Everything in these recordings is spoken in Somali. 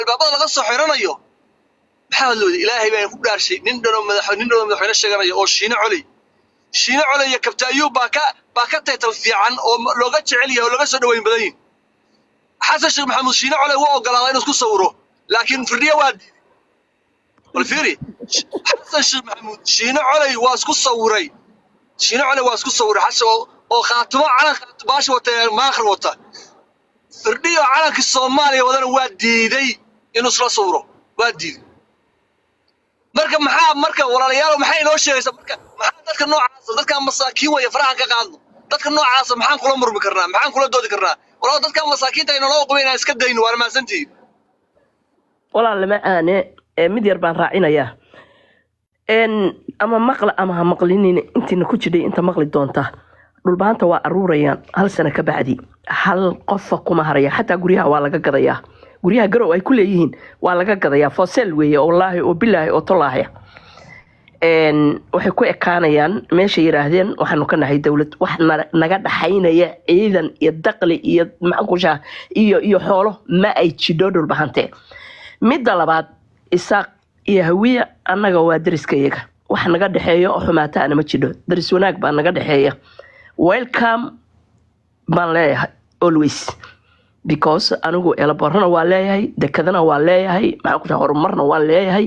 Albaabada laga soo xiranayo maxaa loo? Ilaahay baan ku dhaarshay, nin dhanoo madaxweyne sheeganaya oo Shiine Coley, Shiine Coley iyo Kabta Ayuub baa ka title fiican oo looga jecel yahay oo looga soo dhaweyn badan yihin. Xasan Sheekh Maxamuud Shiine Coley waa ogolaaday inuu isku sawiro, laakiin Firdhiya waa diiday. Bal fiiri, Xasan Sheekh Maxamuud Shiine Coley waa isku sawiray, Shiine Coley waa isku sawiray Xasan oo Khaatumo calanka baasha wata, Maakhir wata. Firdhiyo calanka Soomaaliya wadana waa diiday inuu isla sawiro, waa diiday. Marka maxaa, marka walaalayaal, maxay inoo sheegaysaa? Marka maxaa dadka noocaasa, dadka masaakiin waya, farahan ka qaadno. Dadka noocaasa maxaan kula murmi karnaa? Maxaan kula doodi karnaa? Walaal, dadka masaakiinta inoola qubay inaan iska dayno. Waana mahadsantihiin. Walaal, lama aane ee mid yar baan raacinayaa. Ama maqla ama ha maqlinin, intiina ku jidhay, inta maqli doonta, Dhulbaanta waa aruurayaan hal sano ka bacdi. Hal qofa kuma haraya. Xataa guryaha waa laga gadayaa. Guryaha Garow ay ku leeyihiin waa laga gadayaa. For sale weeye, wallaahi oo bilaahi oo tolaahi. Waxay ku ekaanayaan meesha yiraahdeen waxaanu ka nahay dowlad. Wax naga dhaxaynaya ciidan iyo daqli iyo maxaan ku sheegaa iyo xoolo ma ay jidho Dhulbahante. Midda labaad, Isaaq iyo Hawiya annaga waa dariska iyaga. Wax naga dhexeeya oo xumaataana ma jidho. Daris wanaag baa naga dhexeeya. Welcome baan leeyahay always, because anigu elaborana waa leeyahay, dekadana waa leeyahay, maxaan ku sheegaa, horumarna waan leeyahay.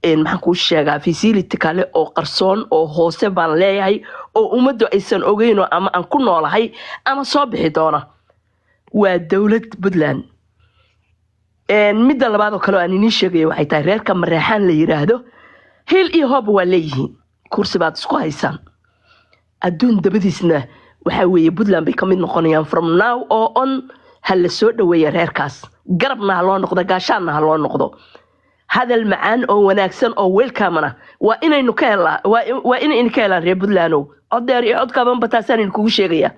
Maxaan kuu sheegaa, facility kale oo qarsoon oo hoose baan leeyahay oo ummaddu aysan ogeyn oo ama aan ku noolahay ama soo bixi doona. Waa dowlad Puntland. Midda labaad oo kale oo aan iniin sheegaya waxay tahay, reerka Mareexaan la yiraahdo hiil iyo hooba waa leeyihiin. Kursi baad isku haysaan adduun dabadiisna. Waxaa weeye Puntland bay ka mid noqonayaan from now oo on. Ha la soo dhaweeya reerkaas, garabna ha loo noqdo, gaashaanna ha loo noqdo. Hadal macaan oo wanaagsan oo welcome-na waa inaynu ka helaa, waa inaynu ka helaan reer Puntlandow. Cod dheer iyo cod kabanba taasaan idinkugu sheegaya.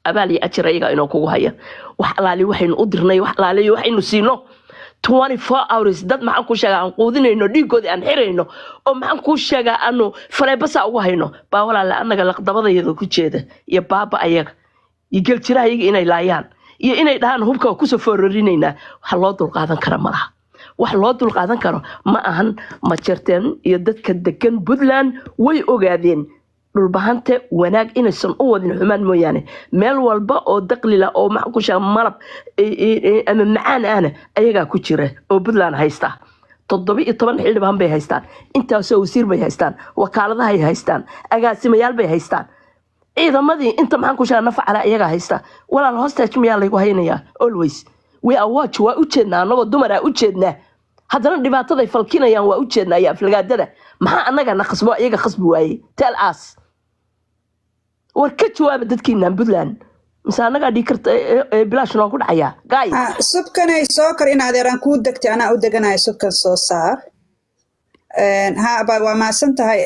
Abaal iyo ajir ayaga inoo kugu haya. Wax alaali waxaynu u dirnay, wax alaali waxaynu siino, 24 hours dad, maxaan kuu sheegaa, aan quudinayno, dhiigoodii aan xirayno oo, maxaan kuu sheegaa, aanu faleebasa ugu hayno baa walaale annaga laqdabadayada ku jeeda iyo baaba ayaga iyo geljiraha iyaga inay laayaan iyo inay dhahaan hubka waa kusoo foorarinaynaa. Waxa loo dulqaadan kara ma laha. Wax loo dulqaadan karo ma ahan. Majerteen iyo dadka degan Puntland way ogaadeen Dhulbahante wanaag inaysan u wadin, xumaan mooyaane. Meel walba oo daqlila oo, maxaan ku sheega, malab ama macaan ahna ayagaa ku jira oo Puntland haysta. 17 xildhibaan bay haystaan, intaasoo wasiir bay haystaan, wakaaladahay haystaan, agaasimayaal bay haystaan, ciidamadii inta, maxaan ku sheega, nafacala iyagaa haysta. Walaal, hostage miyaa laygu haynayaa always? We are watch, waa u jeednaa, annagoo dumaraa u jeednaa. Haddana dhibaataday falkinayaan waa u jeednaa iyo aflagaadada. Maxaa annaga na khasbo, iyaga khasbi waaye? Tell us. War ka jawaaba dadkiinaan Puntland, mise annagaa dhigi karta bilaash noogu dhacayaa, guys? Ah, subkanay soo kor in adeeraan kuu degtay, anaa u deganaya. Subkan soo saar. Ha ba, waa mahadsan tahay.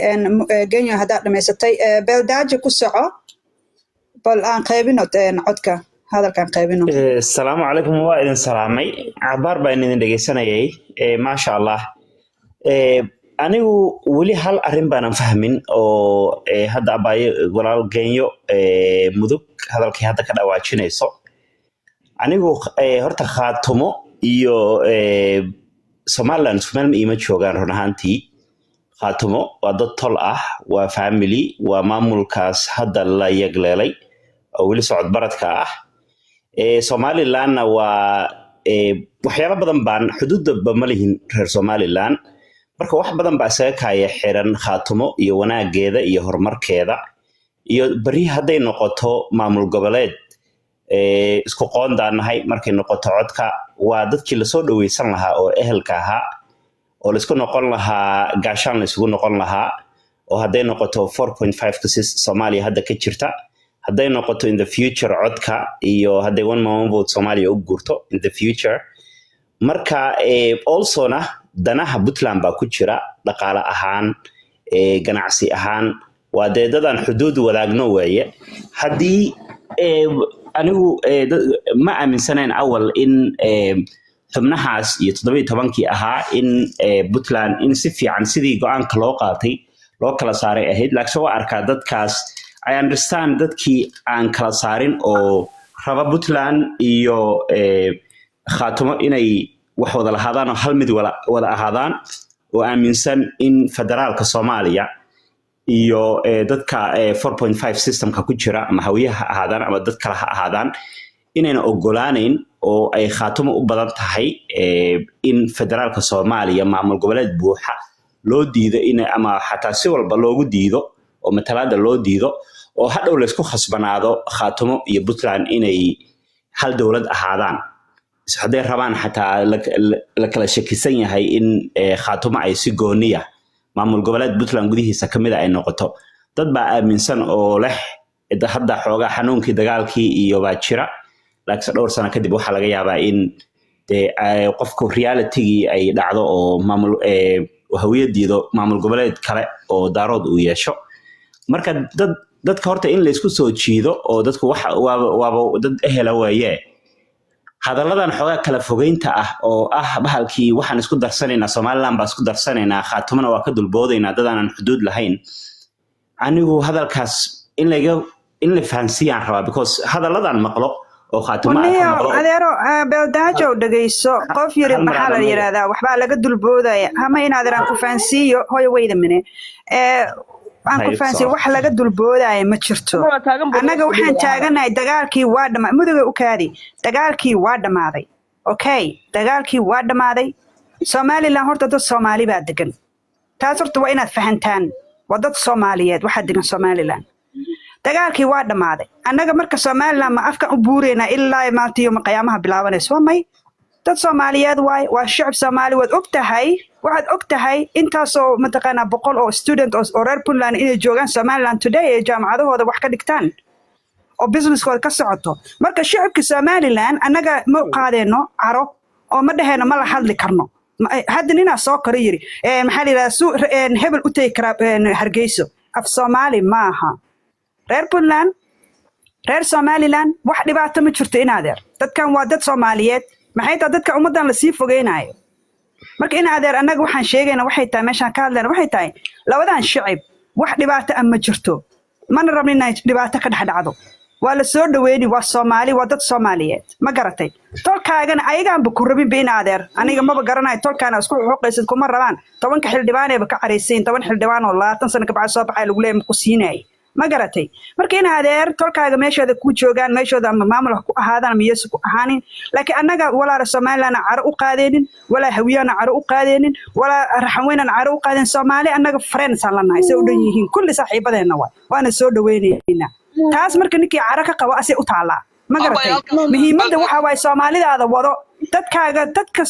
Genyo, haddaad dhamaysatay, Beeldaajo ku soco. Bal aan qaybino codka, hadalkaan qaybino. Asalaamu calaykum, waa idin salaamay. Cabaar baan idin dhegeysanayay. Maasha Allah. Anigu weli hal arrin baanan fahmin oo hadda abaayo walaal Genyo Mudug hadalkii hadda ka dhawaajinayso. Anigu horta Khaatumo iyo Somaliland isku meel ma iima joogaan run ahaantii. Khaatumo waa dad tol ah, waa family, waa maamulkaas hadda la yagleelay oo weli socod baradka ah. Somalilandna waa waxyaalo badan baan xuduudaba ma lihin reer Somaliland. Marka wax badan baa isaga kaaya xiran Khaatumo iyo wanaageeda iyo horumarkeeda iyo beri hadday noqoto maamul goboleed. Isku qoondaan nahay markay noqoto codka. Waa dadkii lasoo dhaweysan lahaa oo ehelka ahaa oo laisku noqon lahaa, gaashaan la isugu noqon lahaa, oo hadday noqoto 4.5 ka si Soomaaliya hadda ka jirta, hadday noqoto in the future codka, iyo hadday one man one vote Soomaaliya u guurto in the future. Marka also-na danaha Puntland baa ku jira, dhaqaale ahaan, ganacsi ahaan. Waa dee dadaan xuduud wadaagno weeye. Haddii anigu ma aaminsanayn awal in xubnahaas iyo 17-kii ahaa in Puntland in si fiican sidii go-aanka loo qaatay loo kala saaray ahayd, laakiin waa arkaa dadkaas, I understand dadkii aan kala saarin oo raba Puntland iyo Khaatumo inay wax wada lahaadaan oo hal mid wada ahaadaan, oo aaminsan in federaalka Soomaaliya iyo dadka 4.5 systemka ku jira, ama Hawiyaha ha ahaadaan ama dad kale ha ahaadaan, inayna ogolaanayn oo ay Khaatumo u badan tahay in federaalka Soomaaliya maamul goboleed buuxa loo diido, in ama xataa si walba loogu diido oo matalaada loo diido, oo hadhow laysku khasbanaado Khaatumo iyo Puntland inay hal dowlad ahaadaan hadday rabaan, xataa la kala shakisan yahay in Khaatumo ay si gooniya maamul goboleed Puntland gudihiisa kamida ay noqoto. Dad baa aaminsan oo leh hadda xoogaa xanuunkii dagaalkii iyo baa jira, laakiinse dhowr sano kadib waxaa laga yaabaa in dee qofku realitygii ay dhacdo oo maamul hawiyadiido maamul goboleed kale oo Daarood uu yeesho. Marka dadka horta in laysku soo jiido oo dadku waxa waaba dad ehela weeye. Hadalladan xoogaa kala fogeynta ah oo ah bahalkii waxaan isku darsanaynaa, Somaliland baa isku darsanaynaa, Khaatumana waa ka dulboodaynaa, dad aanan xuduud lahayn, anigu hadalkaas in laga in la fahansiiyaan rabaa, because hadalladan maqlo oo Khaatuma aan ka Waniyo maqlo. Adeero, Beeldaajow, dhegayso. Qof yiri Hal mar maxaa la aan yiraahdaa, waxbaa laga dulboodaya hama in adeer aan ku fahansiiyo. Hooyo, wait a minute, aan ku Haye, fahansiiyo. soco. Wax laga dulboodaya ma jirto. Waa taagan buu. Annaga waxaan taaganahay dagaalkii waa dhama muduga u kaadi. Dagaalkii waa dhammaaday, okay? Dagaalkii waa dhammaaday. Somaliland horta dad Soomaali baa degan. Taas horta waa inaad fahantaan, waa dad Soomaaliyeed waxaa degan Somaliland. Dagaalkii waa dhammaaday. Annaga marka Somaliland ma afkan u buureynaa ilaa maanta iyo qiyaamaha bilaabanayso? Waa may. Dad Soomaaliyeed waay, waa shacab Soomaali. Waad og tahay, waxaad og tahay intaasoo mataqaanaa 100 oo student oo reer Puntland inay joogaan Somaliland today, ee jaamacadahooda wax ka dhigtaan oo businesskooda ka socoto. Marka shacabka Somaliland annaga ma qaadeenno caro oo ma dhaheenno ma la hadli karno. Hadda ninaa soo koro yiri, maxaa la yidhahdaa, hebel u tegi karaa Hargeyso. Af Soomaali maaha. Reer Puntland, reer Somaliland, wax dhibaato ma jirto in adeer. Dadkan waa dad Soomaaliyeed. Maxay tahay dadka ummaddan lasii fogeynayo? Marka in adeer, annaga waxaan sheegayna waxay tahay, meeshaan ka hadlayna waxay tahay, labadan shacib wax dhibaato ah ma jirto, mana rabno inay dhibaato ka dhex dhacdo. Waa la soo dhaweyni, waa Soomaali, waa dad Soomaaliyeed, ma garatay? Tolkaagana ayagaanba ku rabinba in adeer. Aniga maba garanayo tolkaana isku xuquuqaysid, kuma rabaan. 10-ka xildhibaaneeba ka caraysayin, 10 xildhibaan oo 20 sano kabacdi soo baxay lagu leeyahay ma ku siinayay, ma garatay? Marka in adeer, tolkaaga meeshooda ku joogaan, meeshooda ama maamul ha ku ahaadaan ama yeesu ku ahaanin, laakiin annaga walaala Somaliland caro u qaadeenin, walaa Hawiyana caro u qaadeenin, walaa Raxanweynana caro u qaadeen. Soomaali annaga friends aan la nahay, say u dhan yihiin kulli saaxiibadeenna waay, waana soo dhaweynaynaa taas. Marka ninkii caro ka qabo asay u taallaa, ma Abay, garatay? Halkaas Muhiimadda waxa waaye soomaalidaada wado, dadkaaga, dadka.